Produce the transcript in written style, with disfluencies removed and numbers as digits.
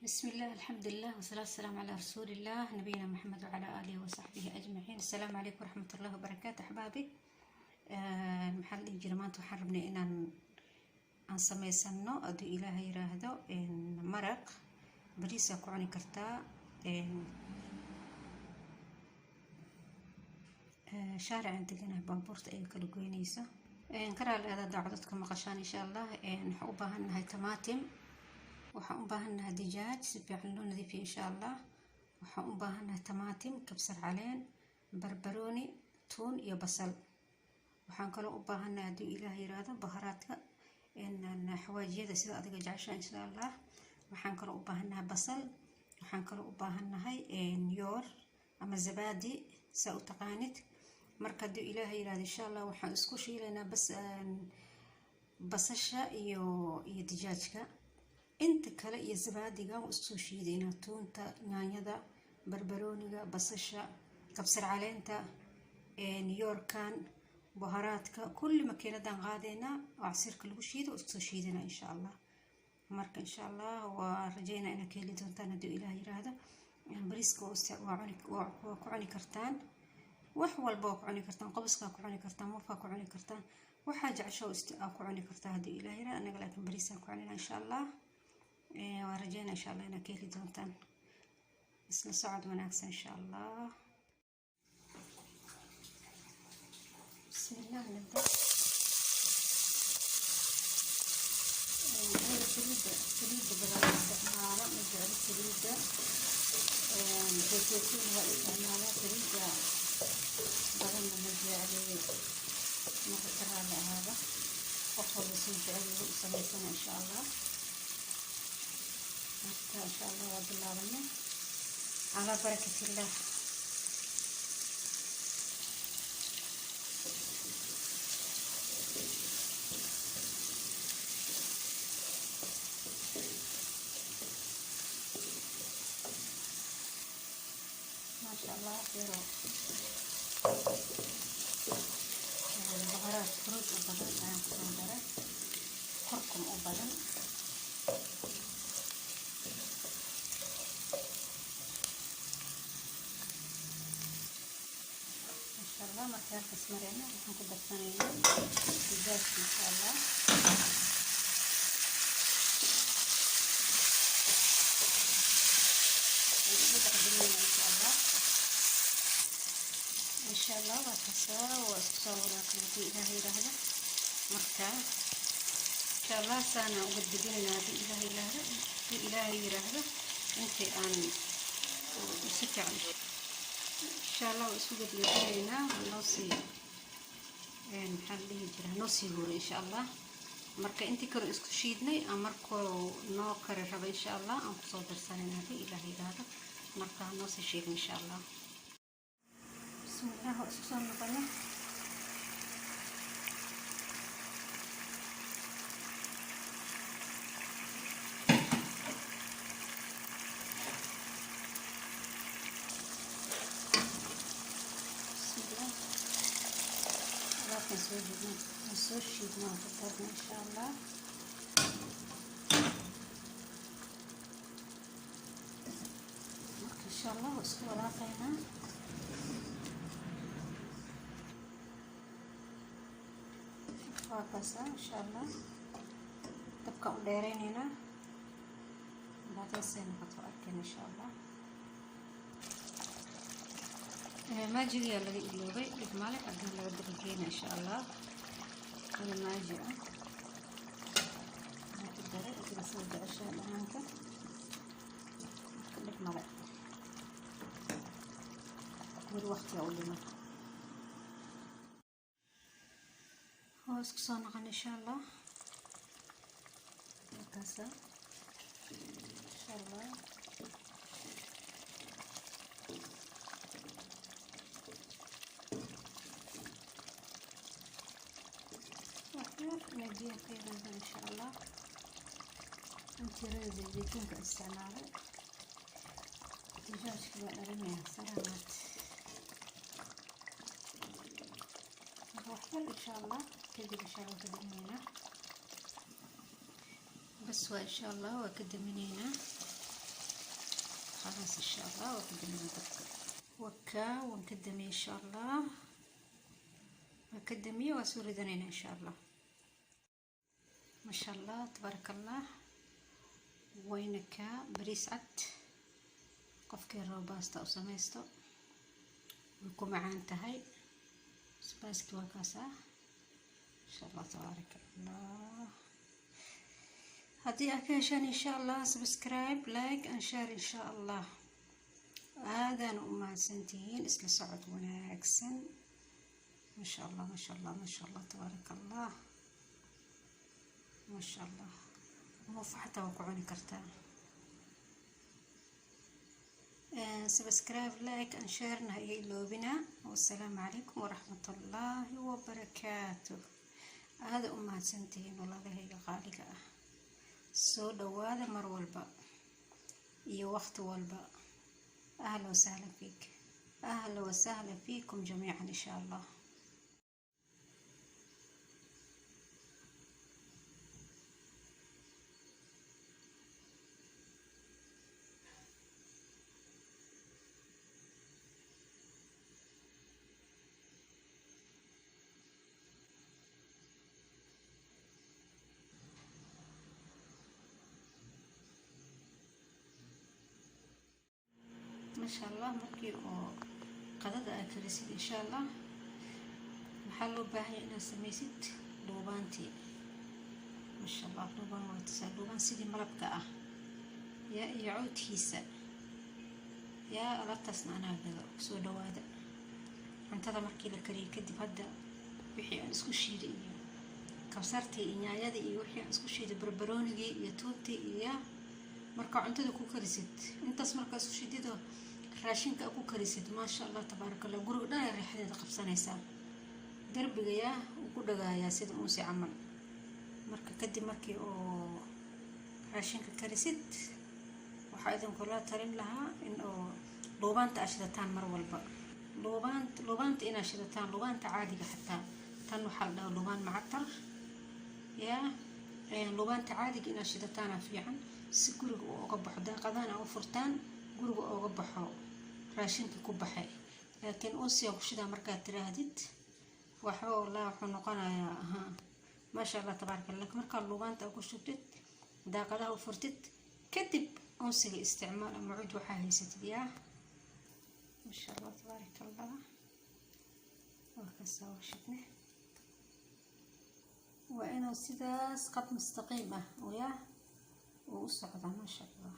بسم الله، الحمد لله، والصلاة والسلام على رسول الله نبينا محمد وعلى آله وصحبه أجمعين. السلام عليكم ورحمة الله وبركاته. أحبابي، maxaa la dhihi jira, maanta waxaan rabnay inaan aan sameysano, hadduu Ilaaha yiraahdo, maraq bariisaa ku cuni kartaa. Shaarican deganahay, baabuurta ay kala goynayso karaal aada daacdadka maqashaan. Insha Allah waxaan u baahannahay tamaatim, waxaan u baahannahay dijaaj si fiican loo nadiifiyo. Insha Allah waxaan u baahannahay tamaatim, kabsar caleen, barbarooni, tuun iyo basal. Waxaan kaloo u baahannahay, hadduu Ilaah yiraahdo, baharaadka, xawaajiyada, sida adiga jecesha. Insha Allah waxaan kaloo u baahannahay basal, waxaan kaloo u baahannahay yoghurt ama zabaadi, saa u taqaanid. Marka hadduu Ilaah yiraahdo, insha Allah waxaan isku shiilaynaa bas basasha iyo dijaajka, inta kale iyo zabaadiga waan isku soo shiidaynaa: tuunta, yaanyada, barbarooniga, basasha, kabsar caleenta, yoghurtkan, buharaadka, kulli makiinadan qaadaynaa oo casiirka lagu shiido oo isku soo shiidanaa, insha Allah. Marka insha Allah waa rajeynaa inaad ka heli doontaan, hadduu Ilaah yiraahdo. Bariiska waa ku cuni kartaan, wax walba waa ku cuni kartaan, qobaskaa ku cuni kartaan, muufaa ku cuni kartaan, waxaa jecesho aa ku cuni kartaa, hadduu Ilaah yiraahdo. Anaga laakiin bariisaan ku cunina. Insha Allah waa rajeynaa insha Allah inaad ka heli doontaan. Isla socod wanaagsan, insha Allah. بسم الله، نبدأ. أنا saliidda badan isticmaalo ma jeclo. Saliidda zayt zaytuun waa isticmaalaa, saliidda badanna ma jecli. Marka ka raali ahaada, qof walba suu jecel yahay u samaysana, insha Allah. Marka insha Allah waa bilaabanay, calaa barakat illah. Maasha Allah, yaro baharaad furuud u badan ayaan kusoo daray, kurkum u badan. Insha Allah marka halkaas marayna, waxaan ku darsanaynaa dijaajka, insha Allah. Isku dhexgelinayna, insha Allah. Insha Allah waa kasaa, waa isku soo walaaqay, haddii Ilaah yiraahdo. Marka insha Allah saana uga dejinaynaa, haddii Ilaahay yiraahdo, intii aan si fiican insha Allah waa isku gadgadinaynaa. Noo sii, maxaa la dhihi jiraa, noo sii huuro, insha Allah. Marka intii kale isku shiidnay aan markuu noo kari rabo, insha Allah aan kusoo darsanayna, haddii Ilaah yiraahdo. Marka noo sii sheegin, insha Allah. Bismillah, waa isku soo noqonay. Bismillah, alaabtan soo jiidnay, aan soo shiidnay, aan ku darnay, insha Allah. Marka insha Allah waa isku walaaqaynaa. Waa kaasa, insha Allah dabkaan u dheeraynaynaa, bacdaasay noqoto arkeen, insha Allah. Maajigayaa laga iloobay, dhib male, haddana laga dabageena, insha Allah. Hal maaji ah aan ku daray, adiga sida jeceshaha dhanaanka. Marka dhib male, weli waqtiga u dhiman. Hoos kusoo noqon, insha Allah. Markaasa insha Allah waxyar inay biyaha ka yaraadaan, insha Allah. Intii zaytuunka isticmaalay, dijaajka waa dhalinaya salaamaad. Waxyar insha Allah kadib, insha Allah, ka daminaynaa. Bas waa, insha Allah waa ka daminaynaa. Khalaas, insha Allah waa ku damina dabka. Wakaa, waan ka damiyey, insha Allah waa ka damiyey. Waa soo ridanayna, insha Allah. Maasha Allah, tabaaraka Allah. Wayna kaa bariis cad. Qofkii rabo baasta u samaysto, way ku macaan tahay. Basbaaskii waa kaas ah. Insha Allah, tabaaraka Allah. Haddii aad ka heshaan, insha Allah, subscribe, like and share, insha Allah. Aadaan u mahadsantihiin. Isla socod wanaagsan. Maasha Allah, maasha Allah, maasha Allah, tabaaraka Allah, maasha Allah. Muufo xataa waa ku cuni kartaa. Subscribe, like and share na ha iloobina. Wassalaamu calaykum waraxmatullaahi wabarakaatuh. Aada u mahadsantihiin, walaalahayga qaaliga ah. Soo dhawaada mar walba iyo waqti walba. Ahla wasahla fiik, ahla wasahla fiikum jamiican, insha Allah. Maasha Allah. Markii oo qadada aad karisid, insha Allah, waxaa loo baahanya inaad samaysid dhuubaantii. Maasha Allah, dhuubaan waa tusaa, dhuubaan sidii malabka ah yaa iyo cawdkiisa yaa. Alaabtaasna anaa gado. Soo dhawaada. Cuntada markii la kariyay kadib, hadda wixii aan isku shiiday iyo kabsartii iyo yaanyadii iyo wixii aan isku shiiday, barbaroonigii iyo tuuntii iyo markaa cuntada ku karisid, intaas markaa isku shiididoo raashinka ku karisid, maasha Allah, tabaaraka Allah, guriga dhan ay riixadeeda qabsanaysaa. Darbiga yaa uu ku dhagaayaa sida uunsi camal. Marka kadib markii oo raashinka karisid, waxaa idinkula talin lahaa in oo dhuubaanta aad shidataan mar walba. Luubaanta inaad shidataan, luubaanta caadiga xataa. Tan waxaa la dhahaa luubaan macatar yaa. Luubaanta caadiga inaad shidataana fiican, si guriga uu uga baxo. Daaqadahana u furtaan, guriga uga baxo raashinkii ku baxay. Laakiin unsiga ku shidaa markaad tiraahdid, waxba wallah wuxuu noqonayaa aha. Maasha Allah, tabaaraka Allah. Markaa luubaanta ku shubtid, daaqadaha u furtid, kadib unsiga isticmaal ama cud waxaa haysatid yaa. Maasha Allah, tabaaraka Allah. Waa kasoo shidne. Waa inuu sidaas qad mustaqiim ah oo yaa uu u socdaa. Maasha Allah.